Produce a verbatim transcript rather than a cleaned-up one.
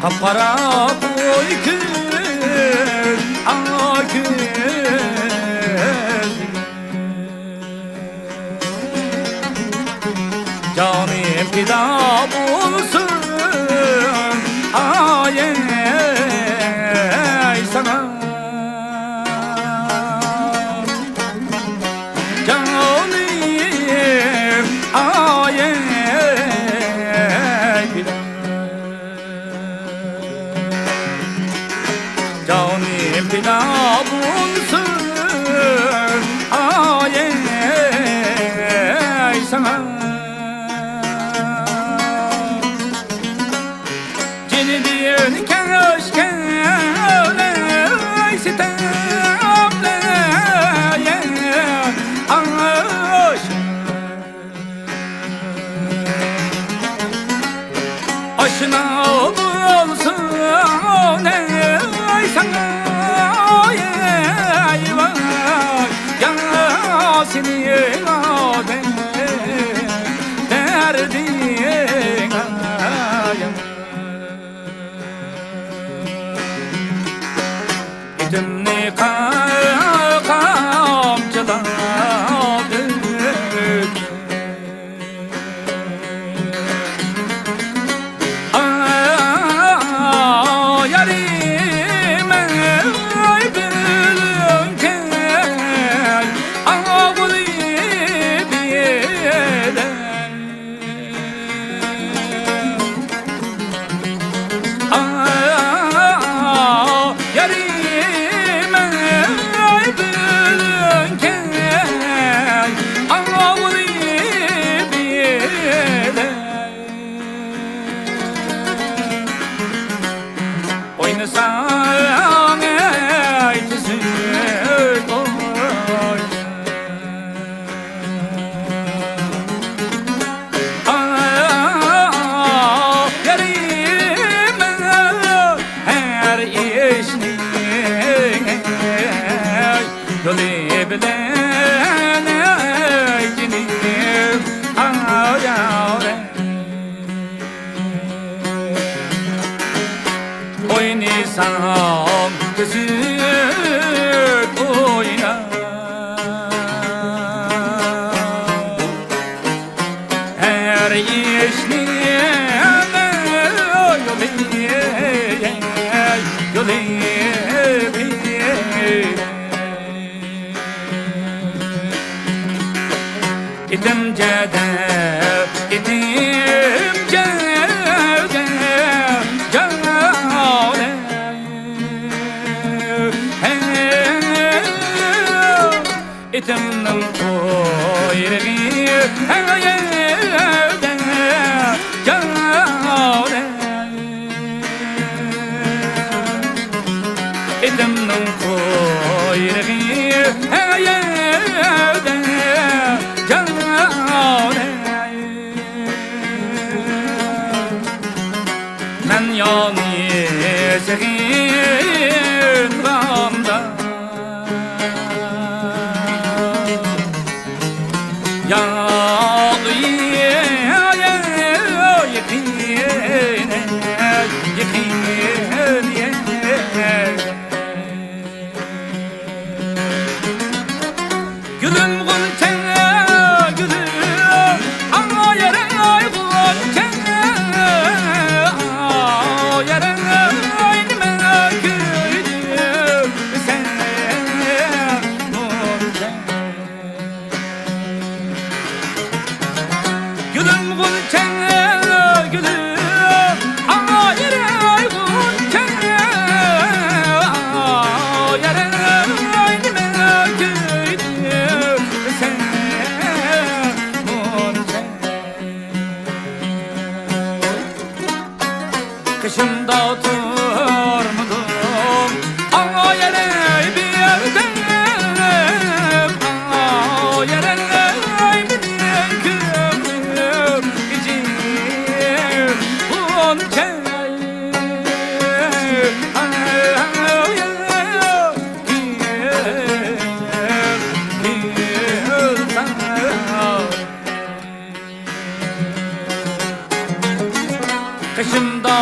قاپقارا قوي كۆز، ئاق كۆز. جانىم پىدا بولسۇن، ئاي، ئاي، ساڭا. جانىم، ئاي، ئاي، پىدا. جانىم پىدا بولسۇن، ئاي، ساڭا. جېنىدىن كەڭ ئۆچكەن ئەي سىتەملەر، ئاي، ئاشنا بولسۇن ئەي ساڭا، ئاي، ۋاي، يا سېنىڭ ئادەم دەردىڭ، ئاي. ئېتىمنى قا-، قامچىلاپ ئۆتۈپ. ئا، يارىم، ئاي، بۈگۈنكى ئاغلىيىپ يېدىم. ئا، يارىم، ئاي، بۈگۈنكى ئاغلىيىپ يېدىم. ئوينىساڭ ئەي تۈزۈك ئويۇن. ئا، يارىم، ھەر ئىشنى يولى بىلەن ئەي جېنىم، ئاي، ئاي. ئوينىسام تۈزۈك ئوينا. ھەر ئىشنى يولى، يولى. ئېتىم جەدە، ئېتىم جەدە، جەدە. ئېتىمنىڭ قۇيرۇقى ھەر يەردە، جەدە. ئېتىمنىڭ قۇيرۇقى ھەر يەردە، جەدە. مەن ياۋنى سېغىنغاندا، يا، يېقىن، يېقىن. گۈلۈم غۇنچە، گۈلۈم، ئاڭا يېرىڭ ئاي غۇنچە، ئاڭا يېرىڭ ئاي نېمە كۆيدۈرسەن مۇنچە. گۈلۈم غۇنچە، گۈلۈم، ئايرى غۇنچە، ئايرى نېمە كۆيدۈرسەن مۇنچە. قېشىمدا تۇرمىدىڭ، ئاڭا يەرەي بەردىم، ئاڭا يەرەي مېنىڭ كۆڭلۈم ئىچى بۇنچە. قېشىمدا